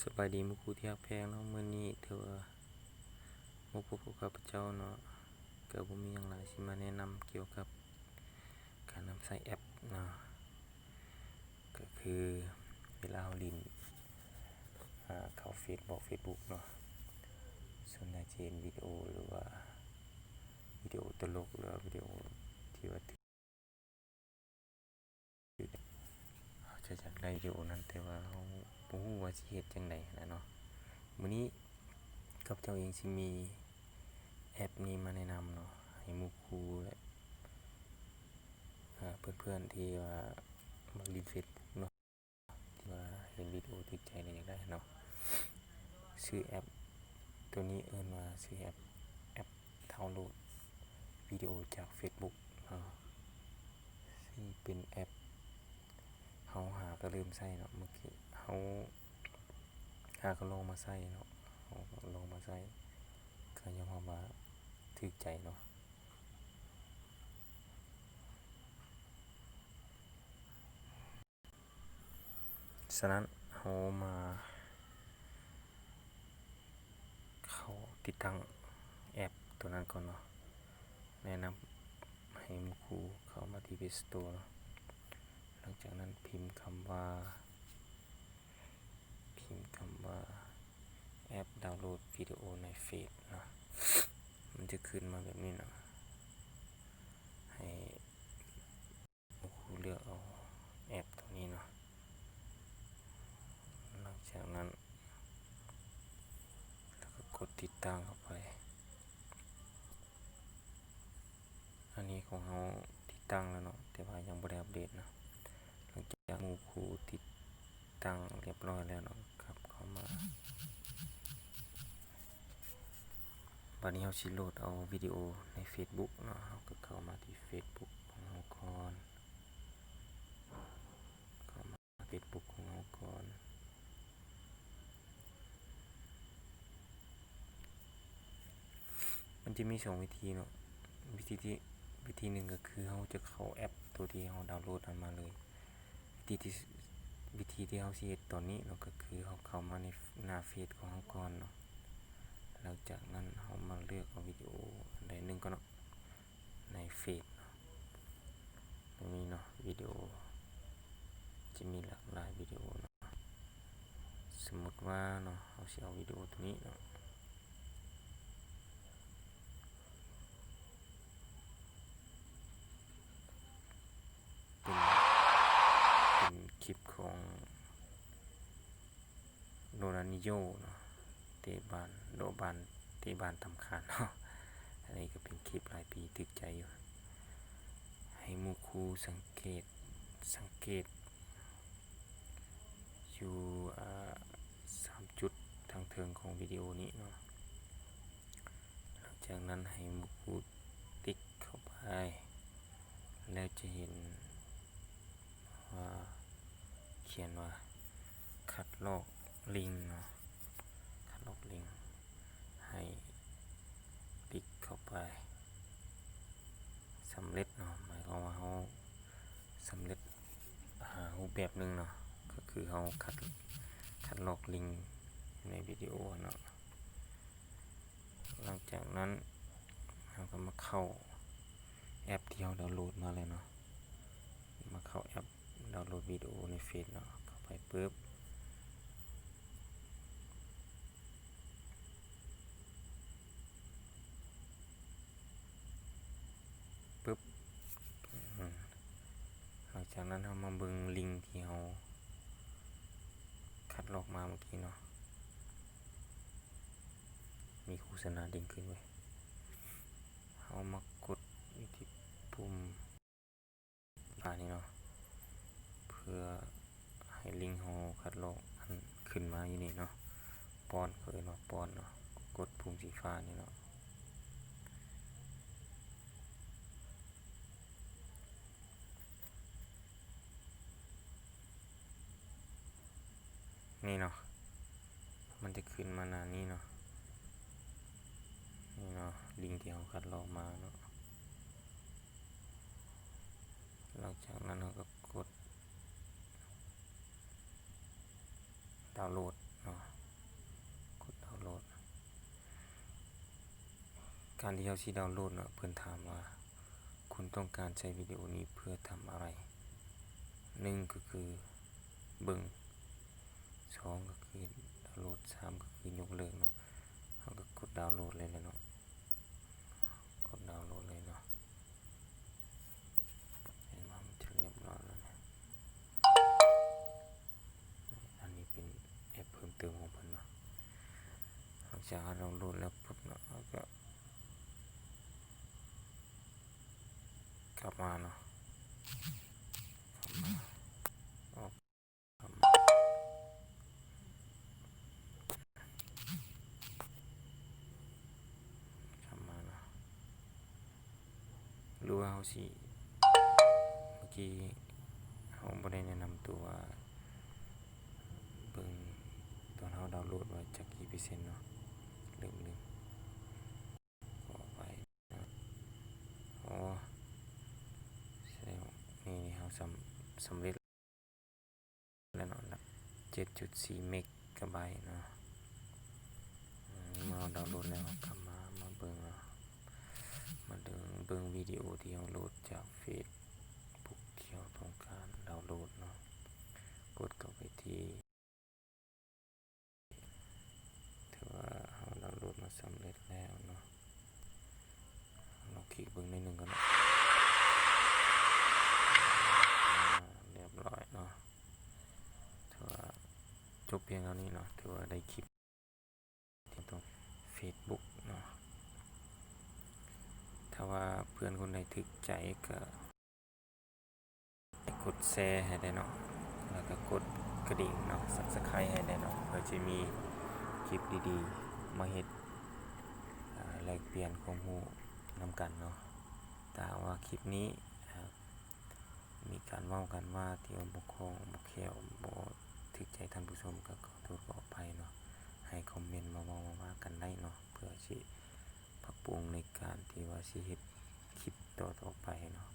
ສະບາຍດີໝູ່ຄູ່ທີ່ຮັກແພງເນາະ, ມື້ນີ້ຖືວ່າມາພົບກັບຂ້າພະເຈົ້າເນາະ, ກະບໍ່ມີຫຍັງຫຼາຍ ຊິມາແນະນຳກ່ຽວກັບການນຳໃຊ້ແອັບເນາະ, ກະຄືເວລາເຮົາຫຼິ້ນ ອາ ເຂົ້າເຟສ ເຟສບຸກເນາະ, ສ່ວນໃຫຍ່ຈະເຫັນວິດີໂອ ຫຼືວ່າວິດີໂອຕະຫຼົກ ຫຼືວ່າວິດີໂອທີ່ວ່າ ເຮົາຈະຢາກໄດ້ວິດີໂອນັ້ນ ແຕ່ວ່າເຮົາບໍ່ຮູ້ວ່າຊິເຮັດຈັ່ງໃດຫັ້ນນະເນາະ. ມື້ນີ້ຂ້າພະເຈົ້າເອງຊິມີແອັບນີ້ມາແນະນຳເນາະ ໃຫ້ໝູ່ຄູ່ ແລະ ເພື່ອນໆທີ່ວ່າມັກຫຼິ້ນເຟສບຸກເນາະ. ທີ່ວ່າເຫັນວິດີໂອຖືກໃຈແລ້ວຢາກໄດ້ເນາະ. ຊື່ແອັບໂຕນີ້ເອີ້ນວ່າ ຊື່ແອັບ ແອັບດາວໂຫຼດວິດີໂອຈາກເຟສບຸກເນາະ, ຊຶ່ງເປັນແອັບເຮົາຫາກະເລີ່ມໃຊ້ເນາະ. ເມື່ອກີ້ເຮົາຫາກະລອງມາໃຊ້ເນາະ, ເຮົາກະລອງມາໃຊ້ ກະຍອມຮັບວ່າຖືກໃຈເນາະ. ສະນັ້ນເຮົາມາເຂົ້າຕິດຕັ້ງແອັບໂຕນັ້ນກ່ອນເນາະ. ແນະນຳໃຫ້ໝູ່ຄູ່ເຂົ້າມາທີ່ເພລສະໂຕເນາະ, ຫຼັງຈາກນັ້ນພິມຄຳວ່າ ພິມຄຳວ່າແອັບດາວໂຫຼດວິດີໂອໃນເຟສເນາະ, ມັນຈະຂຶ້ນມາແບບນີ້ເນາະ, ໃຫ້ ຄູເລືອກເອົາແອັບໂຕນີ້ເນາະ. ຫຼັງຈາກນັ້ນ ແລ້ວກໍກົດຕິດຕັ້ງເຂົ້າໄປ. ອັນນີ້ຂອງເຮົາຕິດຕັ້ງແລ້ວເນາະ, ແຕ່ວ່າຍັງບໍ່ໄດ້ອັບເດດເນາະ. ຫຼັງຈາກໝູ່ຄູ່ຕິດຕັ້ງລຽບຮ້ອຍແລ້ວເນາະ, ກັບເຂົ້າມາ. ບາດນີ້ເຮົາຊິໂຫຼດເອົາວິດີໂອໃນເຟສບຸກເນາະ, ເຮົາກໍເຂົ້າມາທີ່ເຟສບຸກຂອງເຮົາກ່ອນ, ເຂົ້າມາເຟສບຸກຂອງເຮົາກ່ອນ. ມັນຈະມີສອງວິທີເນາະ, ວິທີທີ່ ວິທີໜຶ່ງກໍຄືເຮົາຈະເຂົ້າແອັບໂຕທີ່ເຮົາດາວໂຫຼດນັ້ນມາເລີຍ. ວິທີທີ່ ວິທີທີ່ເຮົາຊິເຮັດຕອນນີ້ເນາະ ກໍຄືເຮົາເຂົ້າມາໃນໜ້າເຟສຂອງເຮົາກ່ອນເນາະ. ຫຼັງຈາກນັ້ນເຮົາມາເລືອກເອົາວິດີໂອອັນໃດໜຶ່ງກ່ອນເນາະ ໃນເຟສເນາະ. ຕົງນີ້ເນາະ ວິດີໂອ ຈະມີຫຼາກຫຼາຍວິດີໂອເນາະ. ສົມມຸດວ່າເນາະ ເຮົາຊິເອົາວິດີໂອໂຕນີ້ເນາະ. ເປັນ ເປັນຄລິບຂອງໂຣນັນນິໂຍເນາະ, ເຕະບານ ໂດະບານ ເຕະບານຕຳຄານເນາະ. ອັນນີ້ກໍເປັນຄລິບຫຼາຍປີຖືກໃຈຢູ່. ໃຫ້ໝູ່ຄູ່ສັງເກດ ສັງເກດຢູ່ ອາ ສາມຈຸດທາງເທິງຂອງວິດີໂອນີ້ເນາະ. ຫຼັງຈາກນັ້ນໃຫ້ໝູ່ຄູ່ຕິກເຂົ້າໄປ ແລ້ວຈະເຫັນວ່າ ຂຽນວ່າ ຄັດລອກລິງເນາະ, ຄັດລອກລິງ ໃຫ້ຕິກເຂົ້າໄປ. ສຳເລັດເນາະ, ໝາຍຄວາມວ່າເຮົາສຳເລັດ ອາ ຮູບແບບໜຶ່ງເນາະ, ກໍຄືເຮົາຄັດ ຄັດລອກລິງໃນວິດີໂອເນາະ. ຫຼັງຈາກນັ້ນເຮົາກໍມາເຂົ້າແອັບທີ່ເຮົາດາວໂຫຼດມາແລ້ວເນາະ, ມາເຂົ້າແອັບດາວໂຫຼດວິດີໂອໃນເຟສເນາະ. ເຂົ້າໄປປຶບ ປຶບ ອາ ຫຼັງຈາກນັ້ນເຮົາມາເບິ່ງລິງທີ່ເຮົາຄັດລອກມາເມື່ອກີ້ເນາະ, ມີໂຄສະນາເດັ່ງຂຶ້ນເວີຍ. ເຮົາມາກົດຢູ່ທີ່ປຸ່ມ ບາດນີ້ເນາະ ເພື່ອໃຫ້ລິງເຮົາຄັດລອກຫັ້ນຂຶ້ນມາຢູ່ນີ້ເນາະ, ປ້ອນ ເຂົາເອີ້ນວ່າປ້ອນເນາະ, ກົດປຸ່ມສີຟ້ານີ້ເນາະ. ນີ້ເນາະ ມັນຈະຂຶ້ນມາໜ້ານີ້ເນາະ, ນີ້ເນາະ ລິງທີ່ເຮົາຄັດລອກມາເນາະ. ຫຼັງຈາກນັ້ນເຮົາກໍກົດດາວໂຫຼດເນາະ, ການທີ່ເຮົາຊິດາວໂຫຼດເນາະ ເພິ່ນຖາມວ່າ ຄຸນຕ້ອງການໃຊ້ວິດີໂອນີ້ເພື່ອທຳອະໄລ? ໜຶ່ງກໍຄືເບິ່ງ, ສອງກໍຄືດາວໂຫຼດ, ສາມກໍຄືຍົກເລີກເນາະ. ເຮົາກໍກົດດາວໂຫຼດເລີຍແຫຼະເນາະ, ກົດດາວໂຫຼດເລີຍເນາະ. ເຫັນວ່າມັນຈະລຽບຮ້ອຍແລ້ວນະ. ອັນນີ້ເປັນແອັບເພີ່ມເຕີມຂອງເພິ່ນເນາະ. ຫຼັງຈາກເຮົາດາວໂຫຼດແລ້ວປຶບເນາະ ເຮົາກໍກັບມາເນາະ, ກັບມາ ອອກ ກັບມາ ກັບມາເນາະ. ຫຼືວ່າເຮົາຊິ ເມື່ອກີ້ເຮົາບໍ່ໄດ້ແນະນຳຕົວວ່າ ເບິ່ງຕອນເຮົາດາວໂຫຼດວ່າຈັກກີ່ເປີເຊັນເນາະ, ລືມ ລືມ ຂໍອະໄພເນາະ. ອໍ ແສດງວ່ານີ້ເຮົາສຳ ສຳເລັດ ແລ້ວເນາະ ເຈັດຈຸດສີ່ເມກາໄບເນາະ. ເມື່ອເຮົາດາວໂຫຼດແລ້ວ ເຮົາກໍມາ ມາເບິ່ງເນາະ, ມາເບິ່ງ ເບິ່ງວິດີໂອທີ່ເຮົາໂຫຼດຈາກເຟສບຸກທີ່ເຮົາຕ້ອງການດາວໂຫຼດເນາະ. ກົດເຂົ້າໄປທີ່ ຖືວ່າເຮົາດາວໂຫຼດມາສຳເລັດແລ້ວເນາະ. ລອງຄລິກເບິ່ງໜ້ອຍໜຶ່ງກ່ອນເນາະ. ອ່າ ລຽບຮ້ອຍເນາະ. ຖືວ່າຈົບພຽງເທົ່ານີ້ເນາະ, ຖືວ່າໄດ້ຄລິບທີ່ຕ້ອງເຟສບຸກເນາະ. ຖ້າວ່າເພື່ອນຄົນໃດຖືກໃຈກໍ ກົດແຊໃຫ້ແດ່ເນາະ ແລ້ວກໍກົດກະດິ່ງເນາະ ຊັບສະໄຄຣບ໌ໃຫ້ແດ່ເນາະ ເພື່ອຈະມີຄລິບດີໆມາເຮັດ ເອີ່ ແລກປ່ຽນຄວາມຮູ້ນຳກັນເນາະ. ຖ້າຫາກວ່າຄລິບນີ້ ເອີ່ ມີການເວົ້າກັນວ່າທີ່ວ່າບໍ່ຄ່ອງບໍ່ແຄ້ວ ບໍ່ຖືກໃຈທ່ານຜູ້ຊົມ ກໍຂໍໂທດຂໍອະໄພເນາະ, ໃຫ້ຄອມເມັນມາເວົ້າມາວ່າກັນໄດ້ເນາະ ເພື່ອຊິປັບປຸງໃນການທີ່ວ່າຊິເຮັດຄລິບຕໍ່ໆໄປເນາະ.